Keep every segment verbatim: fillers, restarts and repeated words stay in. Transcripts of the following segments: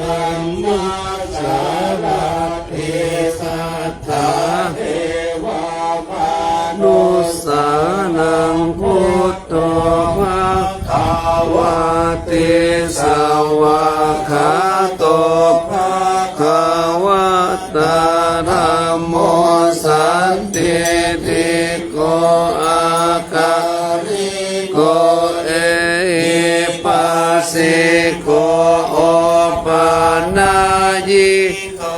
dhammasārathi satthā devamanussānaṃ buddho bhagavāti. Svākkhāto bhagavatā dhammo sandiṭṭhiko akāliko ehipassiko opanayiko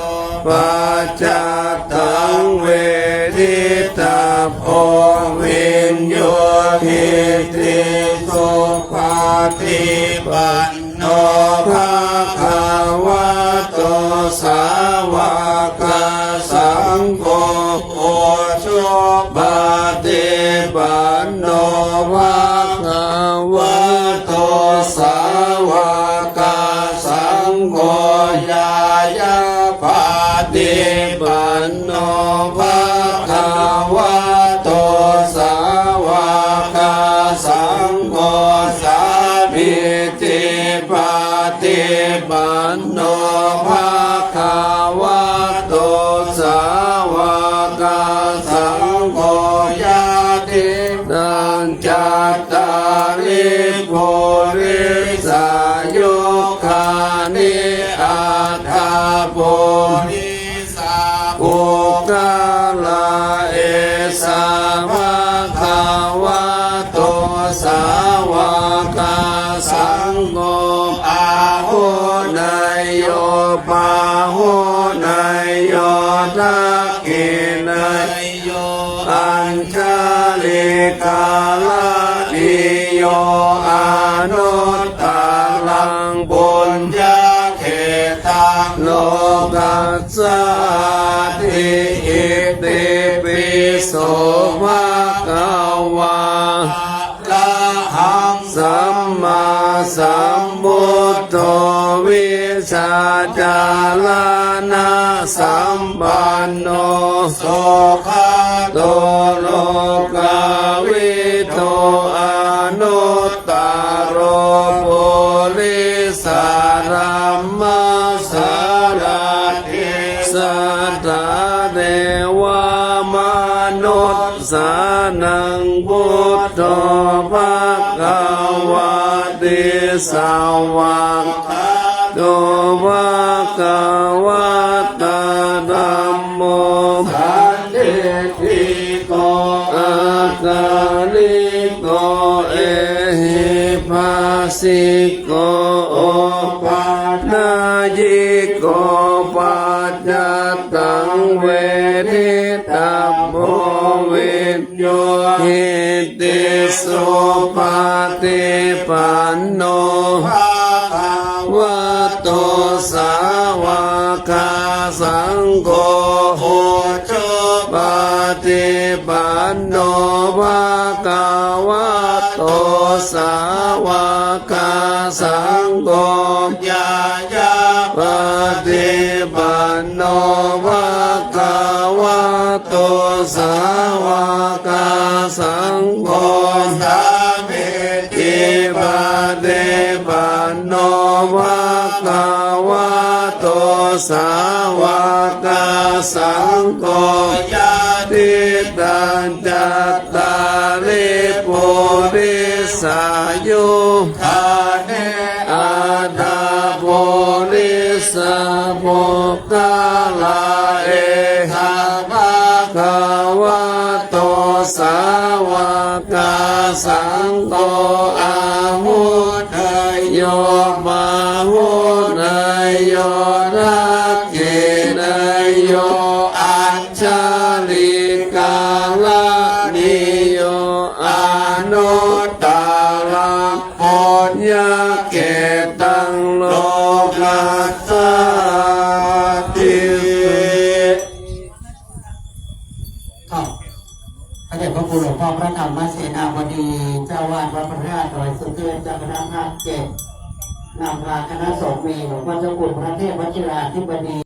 paccattaṃ veditabbo viññūhīti. Supaṭipanno bhagavato sāvakasaṅgho, ujupaṭipanno bhagavato sāvakasaṅgho, ñāyapaṭipanno bhagavato sāvakasaṅgho, sāmīcipaṭipanno bhagavato sāvakasaṅgho, yadidaṃ cattāri purisayugāni aṭṭha puri puggalā, esa bhagavato sāvakasaṅgho, āhuneyyo pāhuneyyo dakkhiṇeyyo añjalikaraṇīyo anuttaraṃ puññakkhettaṃ lokas sāti. Itipi so bhagavā arahaṃ sammāsambuddho vijjācaraṇasampanno sugato lokavidū anuttaro purisadammasārathi satthā devamanussānaṃ buddho bhagavāti. Svākkhāto bhagavatā dhammo sandiṭṭhiko akāliko ehipassiko opanayiko paccattaṃ veditabbo viññūhīti. Supaṭipanno bhagavato sāvakasaṅgho, ujupaṭipanno bhagavato sāvakasaṅgho, ñāyapaṭipanno bhagavato sāvakasaṅgho, sāmīcipaṭipanno bhagavato sāvakasaṅgho, yadidaṃ cattāri purisayugāni aṭṭha purisapuggalā, esa bhagavato sāvakasaṅgho, āhuneyyo pāhuneyyo dakkhiṇeyyo añjalikaraṇīyo anuttaraṃ puññakkhettaṃ lokassāti. ครับ พระเดชพระคุณหลวงพ่อพระธรรมเสนาบดี เจ้าวาดวัดพระธาตุดอยสุเทพ เจ้าคณะภาคเจ็ด นำพาคณะสงฆ์มีหลวงพ่อเจ้าคุณพระเทพวชิราธิบดี